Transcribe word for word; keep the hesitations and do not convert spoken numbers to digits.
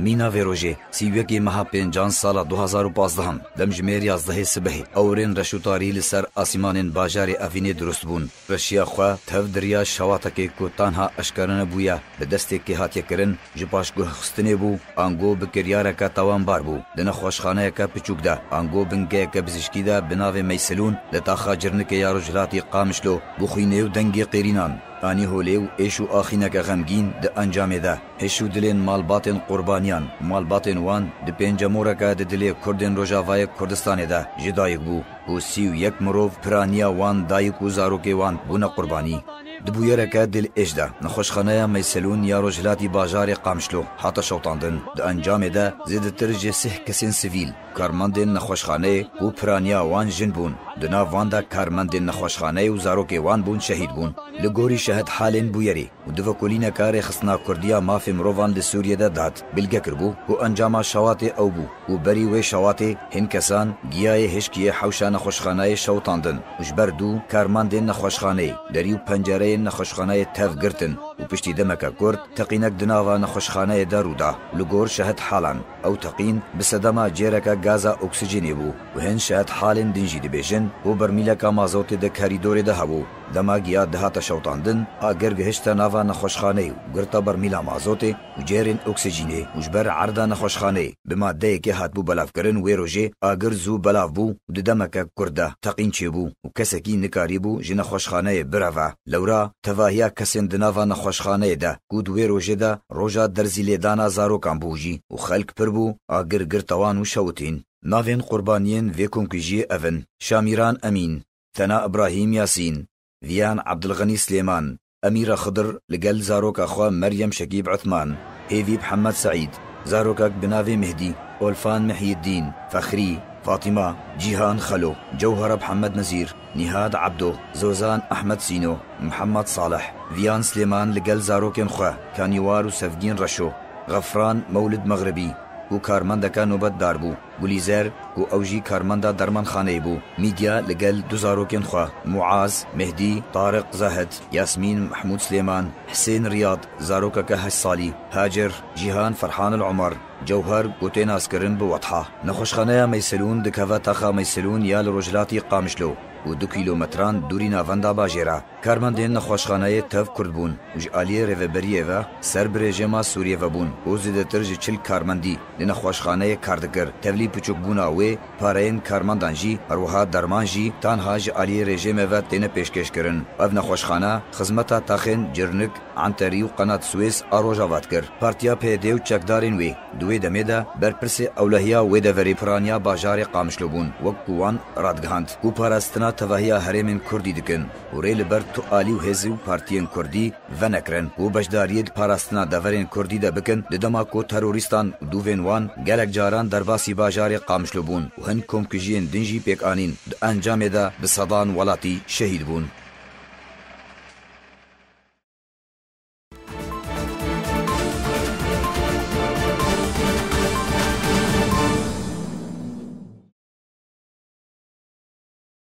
Mîna vê rojê, sî û yekê meha pêncan sala du hazar û pazdeh, demjimêr yazdehê sibehê, ewrên reş û tarî li ser asîmanên bajarê Evînê dirust bûn. Reşiya xwe tev di riya şewatekê ku tanha eşkere nebûye, bi destê kê hatiye kirin, ji paşguhxistinê bû, ango bi kiryareke tawanbar bû. Di nexweşxaneyeke piçûk de, ango bingeyeke bizîşkî de bi navê Meyselûn li taxa Cirnikê ya Rojhilatî Qamişlo, bi xwînê û dengê qêrînan, anî holê û êş û axîneke xemgîn di encamê de, hiş û dilên malbatên qurbaniyan, malbatên wan di pêncemoreke di dilê Kurdên Rojavayê Kurdistanê de ji dayik bû. Ku sî û yek mirov, piraniya wan, dayik û zarokê wan bûne qurbanî. Di bûyereke dilêş de, nexweşxaneya Meyselûn ya rojhilatî bajarê Qamişlo hate şewitandin. Di encamê de zêdetir ji sih kesên sivîl, karmendên nexweşxaneyê ku piraniya wan jin bûn, di nav wan de karmendên nexweşxaneyê û zarokê wan bûn, şehîd bûn. Li gorî şehid halên bûyerê, û di vekolîneka Rêxistina Kurdî ya Mafê Mirovan li Sûriyê de dihat bilge kiribû ku encama şewatê ew bû û berî wê şewatê hin kesan giyayê hişkiyê hewşa nexweşxaneyê şewitandin û ji ber dû karmandên nexweşxaneyê derî û pencereyên nexweşxaneyê tev girtin û piştî demeke kurt teqînek di nava nexweşxaneyê de rû da û li gor şehid halan ew teqîn bi sedema cêreke gaza oksîjenê bû û hin şehid halên din jî dibêjin ku bermîleka mazotê di kerîdorê de hebû. Dema giya dihate şewitandin, agir gihişte nava nexweşxaneyê û girta bermîla mazotê û cêrên oksîjînê û ji ber erda nexweşxaneyê bi madeyekê hatibû belavkirin, wê rojê agir zû belav bû û di demeke kurt de teqîn çêbû û kesekî nikarîbû ji nexweşxaneyê bireve. Lewra tevahiya kesên di nava nexweşxaneyê de ku di wê rojê de roja derzîlêdana zarokan bû jî û xelk pir bû, agir girta wan û şewitîn. Navên qurbaniyên vê komkujiyê ev in: Şamîran Emîn, Tena Ibrahîm Yasîn, Viyan Ebdilxenî Silêman, Emîra Xidir li gel zaroka xwe Meryem Şekîb Uthman, Hêvî Mihemed Seîd, zarokek bi navê Mihdî, Olfan Mihyîddîn, Fexrî, Fatîma, Cîhan Xelo, Cewhera Mihemed Nezîr, Nîhad Ebdo, Zozan Ehmed Sîno, Mihemed Salih, Viyan Silêman li gel zarokên xwe Kanîwar û Sevgîn Reşo, Xefran Mewlid Mexribî, ku karmendeke nobetdar bû, Gulîzer, ku ew jî karmenda dermanxaneyê bû, Mîdya li gel du zarokên xwe, Muaz, Mehdî, Tariq Zahid, Yasmîn Mehmûd Silêman, Hisên Riyad, zarokeke heşt salî, Hacer, Cîhan Ferhan El Omer, Cewher, ku tê naskirin bi Wetha. Nexweşxaneya Meyselûn dikeve taxa Meyselûn ya li rojhilatî Qamişlo û du kîlometran dûrî navenda bajêr e. Karmendên nexweşxaneyê tev Kurd bûn û ji aliyê rêveberiyê ve ser bi rejîma Sûriyê ve bûn û zêdetir ji çil karmendî li nexweşxaneyê kar dikir. Tevlî piçûkbûna wê pareyên karmendan jî, her wiha derman jî tanha ji aliyê rejîmê ve têne pêşkêşkirin. Ev nexweşxane xizmeta taxên Cirnik, Enterî û Qenat Swês a Rojava dikir. Partiya P Y D û çekdarên wê di wê demê de berpirsê ewlehiya wê deverê piraniya bajarê Qamişlo bûn, wek ku wan radigihand ku parastina tevahiya herêmên Kurdî dikin û rê li ber tu alî û hêz û partiyên Kurdî venekirin ku beşdariyê di parastina deverên Kurdî de bikin, di dema ku terorîstan û dûvên wan gelek caran derbasî bajarê Qamişlo bûn û hin komkujiyên din jî pêk anîn. Di encamê de bi sedan welatî şehîd bûn.